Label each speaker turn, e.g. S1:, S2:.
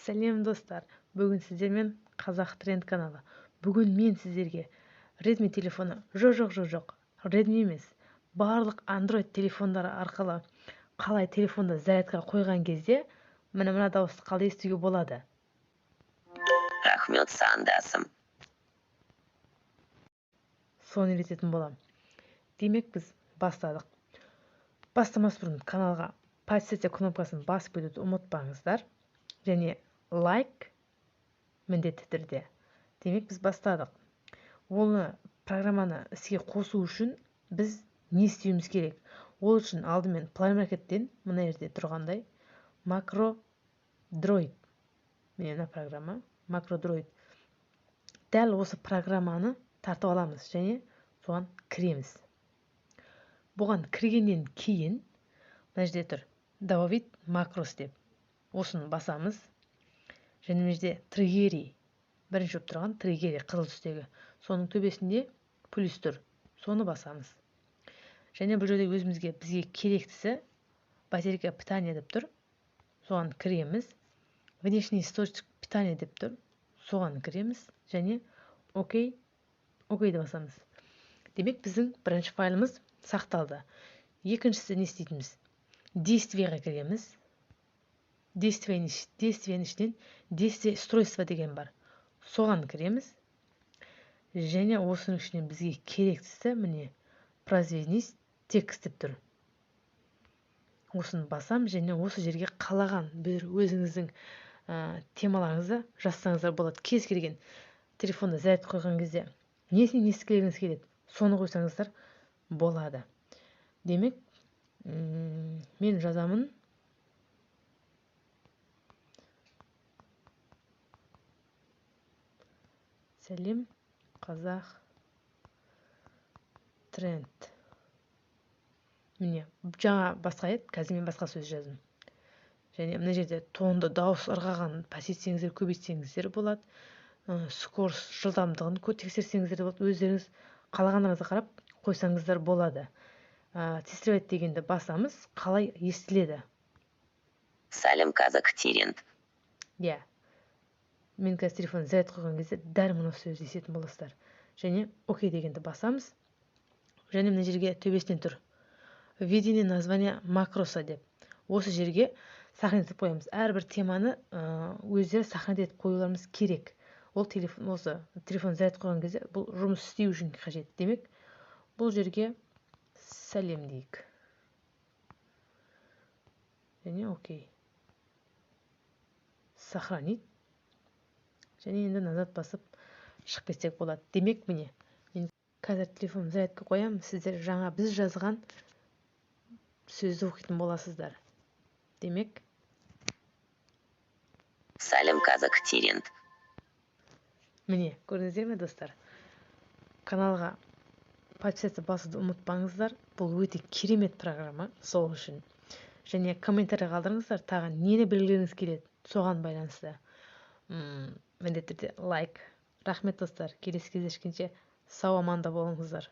S1: Сәлем, достар! Бүгін сіздермен Қазақ Тренд каналы. Бүгін мен сіздерге Redmi телефоны, жоқ, жоқ, жоқ, жоқ, Redmi емес, барлық Android телефондары арқылы қалай телефонды зарядка қойған кезде міне мына дауысты қалай естуге болады.
S2: Рахмет, сандасым.
S1: Соны үйрететін боламын. Демек, біз бастадық. Бастамас бұрын каналға подписаться кнопкасын басып кетуді ұмытпаңыздар және лайк міндетті түрде. Демек, біз бастадық. Оны, программаны іске қосу үшін біз не істеуіміз керек? Ол үшін алдымен Play Market'тен мына жерде тұрғандай Макро Дроид, міне, мына программа Макро Дроид, дәл осы программаны тартып аламыз және соған кіреміз. Бұған кіргеннен кейін мына жерде тұр «Добавить макрос» деп, осыны басамыз және мына жерде «Триггеры», бірінші болып тұрған «Триггеры», қызыл түстегі, соның төбесінде плюс тұр, соны басамыз. Және бұл жерде өзімізге, бізге керектісі «Батарейка питания» деп тұр, соған кіреміз. «Внешний источник питания» деп тұр, соған кіреміз және «Окей», «Окей» деп басамыз. Демек, біздің бірінші файлымыз сақталды. Екіншісі не істейтініміз? «Действие» ға кіреміз. «Действие» нің ішінен «Действие устройства» деген бар, соған кіреміз және осының ішінен бізге керектісі, міне, «Произнести текст» деп тұр, осыны басам және осы жерге қалаған бір өзіңіздің темаларыңызды жазсаңыздар болады. Кез келген телефонды заряд қойған кезде несіне не істегіңіз келеді, соны қойсаңыздар болады. Демек, мен жазамын: «Сәлем, Қазақ Тренд». Міне, жаңа басқа еді, қазір мен басқа сөз жаздым. Және мына жерде тонды, дауыс ырғағын пәсейтсеңіздер, көбейтсеңіздер болады, скорость, жылдамдығын тексерсеңіздер де болады. Өздеріңіз қалағандарыңызға қарап қойсаңыздар болады. «Тестировать» дегенді басамыз, қалай естіледі.
S2: Сәлем, Қазақ Тренд.
S1: Иә, мен қазір телефон заряд қойған кезде дәл мына сөзді еститін боласыздар. Және «Окей» дегенді басамыз және мына жерге төбесінен тұр «Введение название макроса» деп, осы жерге сохранить етіп қоямыз. Әрбір теманы өздері сохранить етіп қоюларымыз керек. Ол телефон, осы телефон заряд қойған кезде бұл жұмыс істеу үшін қажет. Демек, бұл жерге «Сәлем» дейік және «Окей», «Сохранить» және енді «Назад» басып шығып кетсек болады. Демек, міне, мен қазір телефонымды зарядка қоямын, сіздер жаңа біз жазған сөзді оқитын боласыздар. Демек,
S2: Сәлем, Қазақ Тренд.
S1: Міне, көрдіңіздер ме, достар? Каналға подписаться басуды ұмытпаңыздар. Бұл өте керемет программа, сол үшін. Және комментарий қалдырыңыздар, тағы нені білгілеріңіз келеді, соған байланысты. Міндетті түрде лайк. Рахмет, достар, келесі кездескенше сау аманда болыңыздар.